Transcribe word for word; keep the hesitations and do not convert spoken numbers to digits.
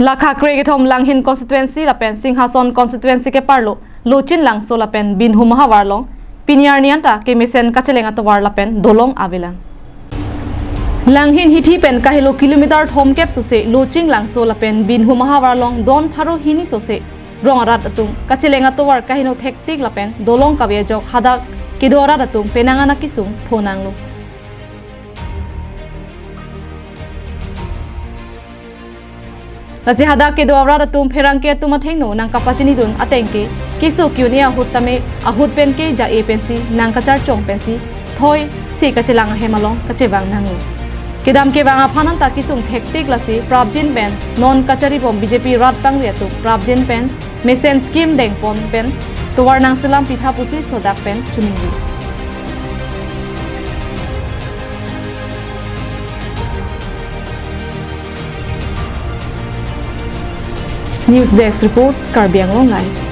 Lakha kre kethom Langhin constituency lapen Singhason constituency keparlo Lochin Langso lapen Binhum ahavar along pini arni anta kemesen kacheleng atovar lapen dolong avelang. Langhin hithi pen kahelo kilometer thomkep sose Lochin Langso lapen Binhum ahavar along don pharo hini sose rong arat atum kacheleng atovar kaheno thektik lapen dolong kave ajok hadak kedo arat atum penang an akesung phonanglo. Lasi hadak kedo arat atum pherangke atum athengno nangkapachinidun ateng ke keso ke-un-e ahut tame ahut pen ke ja-e pensi nangkacharchong pensi thoi se kachelang ahem along kachevang nanglo. Kedam kevang aphan anta kesung thektik, lasi prapjin pen non kacharibom B J P rat bangri atum prapjin pen mesen scheme dengpon pen tovar nangselam pitha pusi sodak pen choningri. News Desk Report, Karbi Anglong Live.